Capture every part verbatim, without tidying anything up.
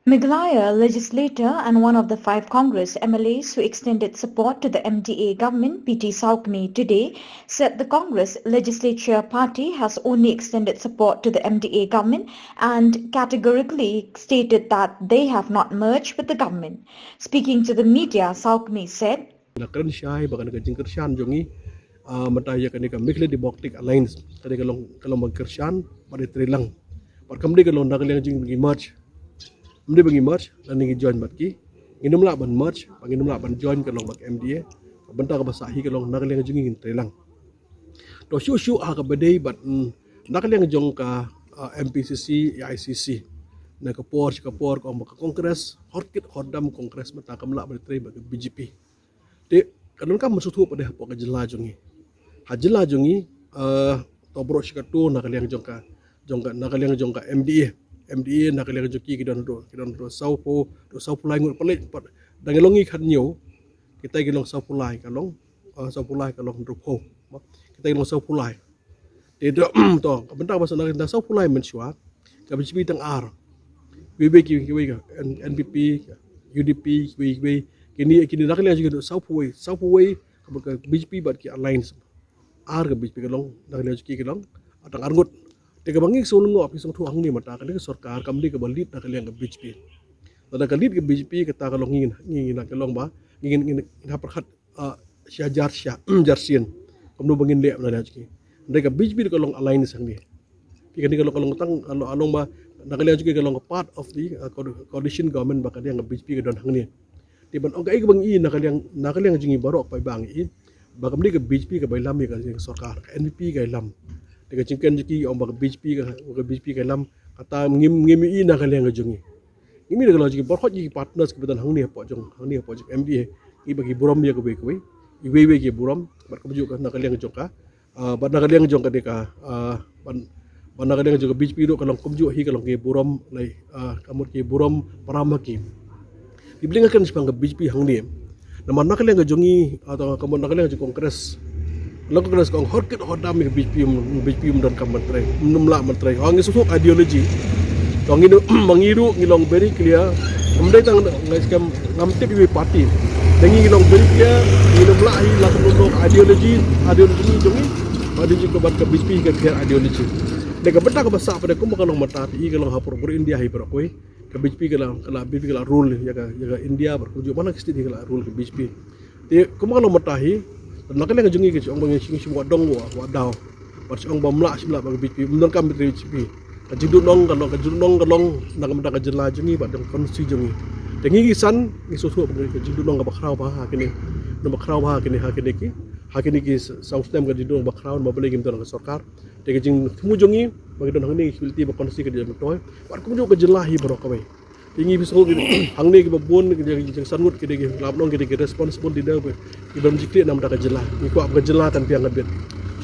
Meghalaya legislator and one of the five Congress M L As who extended support to the M D A government, P T Sawkmie, today said the Congress legislature party has only extended support to the M D A government and categorically stated that they have not merged with the government. Speaking to the media, Sawkmie said, Nga kren shai ba kane ka jingkyrshan jong ngi, ah, mynta ïa kane ka Meghalaya Democratic Alliance, kane ka long, ka long ba kyrshan bad ïa trei lang. Bad kam dei ka long na ka liang jong ngi merge. Kam dei ba ngi merge, lane ngi join bad ki. Ngin ym lah ban merge, ba ngin ym lah ban join ka long bad M D A. Bynta kaba sah hi ka long na ka liang jong ngi ngin trei lang. To shuh shuh ha kaba dei bad, mm, na ka liang jong ka, ah, M P C C, A I C C. Na ka por sha ka por ka ong ba ka Congress, hor kit hor dam Congress mynta kam lah ban trei bad ka B J P. Te ka donkam ban sngewthuh pat de hapoh ka jylla jong ngi. Ha jylla jong ngi, eh, to baroh shi kato na ka liang jong ka, jong ka, na ka liang jong ka M D A. M D A na ka liang jong ki ki don ruh, ki don ruh sawphew, ruh sawphew lai ngut palat pat. Dang long ngi khathynñiew, kita ki long sawphew lai, ka long, eh, sawphew lai, ka long hynriewphew. Kita ki long sawphew lai. Te to, to, ka bynta ba sa na, na sawphew lai mynshuwa, ka B J P tang ar. Kiwei kiwei kiwei ka, N-, N P P, U D P, kiwei kiwei. Kine, kine na ka liang jong ki sawphew wei, sawphew wei, ka, ka B J P bad ki alliance. Ar ka B J P ka long, na ka liang jong ki ka long, tang ar ngut. Te kaba ngi sngewlyngngoh, ngi sngewthuh hangne mynta, kane ka sorkar, kam dei kaba lead na ka liang ka B J P. Lada ka lead ka B J P, kata ka long ngi, ngi, ngi na ka long ba, ngi, ngi, ngi, ngi hap pyrkhat ah, sha jar sha, jar sien. Kumno ba ngin leh na ka liang jong ki. Hynrei ka B J P ka long alliance hangne. Te kane ka long, ka long tang, ka long, ka long ba, na ka liang jong ki ka long part of the, ah, co-, coalition government ba ka liang ka B J P ka don hangne. Te ban ong kaei kaba ngi i na ka liang, na ka liang jong ngi baroh paidbah ngi i. Ba kam dei ka B J P kaba ïalam ïa ka sorkar, ka N P P ka ïalam. Te ka jingkren jong ki ong ba ka B J P ka, ka B J P ka ïalam, kata ngim, ngim i na ka liang jong ngi. Ngi mih da ka lok jong ki baroh ki partners kiba don hangne hapoh jong, hangne hapoh jong M D A. Ngi ba ki burom ïa kawei kawei. Iwei iwei ki burom, bad kumjuh ka na ka liang jong ka, ah, bad na ka liang jong ka de ka, ah, bad, bad na ka liang jong ka B J P ruh ka long kumjuh hi ka long ki burom, lai, ah, ka mut ki burom para ma ki. Ki bling ka kren shaphang ka B J P hangne. Namar na ka liang ka jong ngi, ah, to ka mut na ka liang jong Congress. Long Congress ka ong hor kit hor dam ïa ka B J P, ym, B J P ym donkam ban trei, ym lah ban trei. Hooid ngi sngewthuh ideology. To ngi, ma ngi ruh ngi long very clear. Ym dei tang nga skhem ngam tip iwei party. Te ngi long very clear, ngim lah hi la ka long ideology, ideology jong ngi. Ideology ka bad ka B J P ka clear ideology. Te ka bynta kaba sah pat de kumba ka long mynta phi i ka long ha pyrthei India hi baroh kawei. Ka B J P ka la, ka la, B J P ka la rule ïa ka, ïa ka India bad kumjuh man la ka state hi ka la rule ka B J P. Te kumba ka long mynta hi, na ka liang ka jong ngi ka shu ong ba ngi shu, shu wad dong wad, wad daw. Bad shu ong ba ym lah, shu ym lah bad ka B J P, ym donkam ban trei B J P. Ka jingduhnong ka long, ka jingduhnong ka long na ka bynta ka jylla jong ngi bad ka constituency jong ngi. Te ngi ki san, ngi sngewthuh ba ka jingduhnong kaba khraw bha ha kine, ba khraw bha ha kine, ha kine ki, ha kine ki saw snem ka jingduhnong ba khraw, namar balei ngim don ka sorkar. Te ka jingthmu jong ngi ba ngi don hangne ki ability ba constituency ka dei myntoi. Bad kumjuh ka jylla hi baroh kawei. Te ngi phi sngewthuh hangne kiba bun ki dei ki jingsan ngut ki dei ki lap nong ki dei ki responsible leader ba ki ban jingkyrpad na ka bynta ka jylla. Ngi kwah ba ka jylla kan biang kan bit.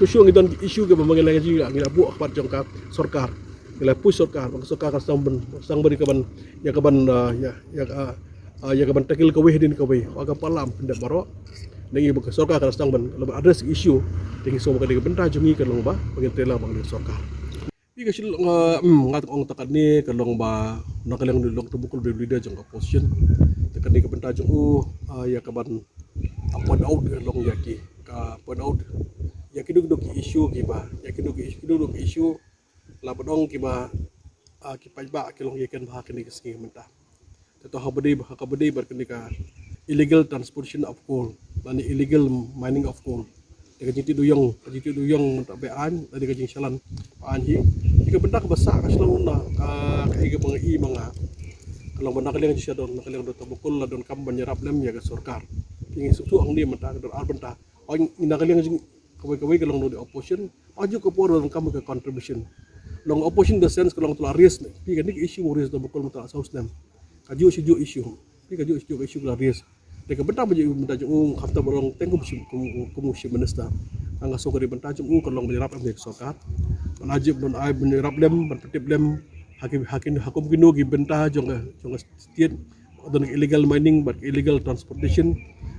Shuh shuh ngi don ki issue kiba ma ngi la ngi la buh akhmat jong ka sorkar. Ngi la push sorkar, ba ka sorkar kan sdang ban, sdang ban ïa ka ban, ïa ka ban, ah, ïa, ïa ka, ah, ïa ka ban tackle kawei hadien kawei. Wa ka palam pyndep baroh. Ngi ba ka sorkar kan sdang ban, la ban address issue. Te ngi sngewbha ka dei ka bynta jong ngi ka long ba, ba ngin trei lang ba ngi sorkar. Ïa ka shu long, ah, mm, nga tang ong ta kane ka long ba, na ka liang u long tu bukul leader jong ka opposition. Te kane ka bynta jong u, ah, ïa ka ban, ah, point out ka long ïa ki, ka point out ïa kino kino ki issue kiba, ïa kino ki, kino kino ki issue la ba dang kiba, ah, ki paidbah ki long ïa ken bha kane ka sngi mynta. Te to ha ba dei, ha kaba dei bad kane ka illegal transportation of coal, lane illegal mining of coal. Te ka jingtip duyong, ka jingtip duyong mynta ba aiñ, lane ka jingshalan ba aiñ hi. Te ka bynta kaba sah ka shlong na, ah, kaei kaba nga i ma nga. Ka long ba na ka liang jong sha don, na ka liang don ta bukul la donkam ban ïarap lem ïa ka sorkar. Te ngi sngewthuh hangne mynta ka don ar bynta. Ong na ka liang jong kawei kawei ka long da opposition. Aju ka por long kam ka contribution. Long opposition the sense ka long tla raise ne. Phi kane ka issue mo raise da bukul mynta saw snem. Ka ju issue ju issue. Phi ka ju issue ka issue la raise. Te ka bynta ba ju bynta jong u kham ta ba long teng kum shi, kum, kum shi minister. Nga sngewkhuh ka bynta jong u ka long ba ïarap lem ka sorkar. Ban ajib ban ai ban ïarap lem ban pyntip lem. Ha ki, ha ki, ha kum kino ki bynta jong ka, jong ka state. Don illegal mining bad illegal transportation.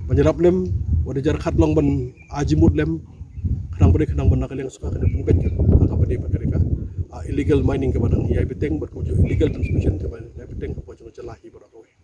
Ban ïarap lem, wat da jar khat long ban ai jingmut lem. khnang ba dei khnang ban na ka liang sorkar kan pynbeit ka, ka ba dei ba ka dei ka, ah, illegal mining ka ba dang ïai bteng bad kumjuh illegal transmission ka ba ïai bteng hapoh jong ka jylla hi baroh kawei.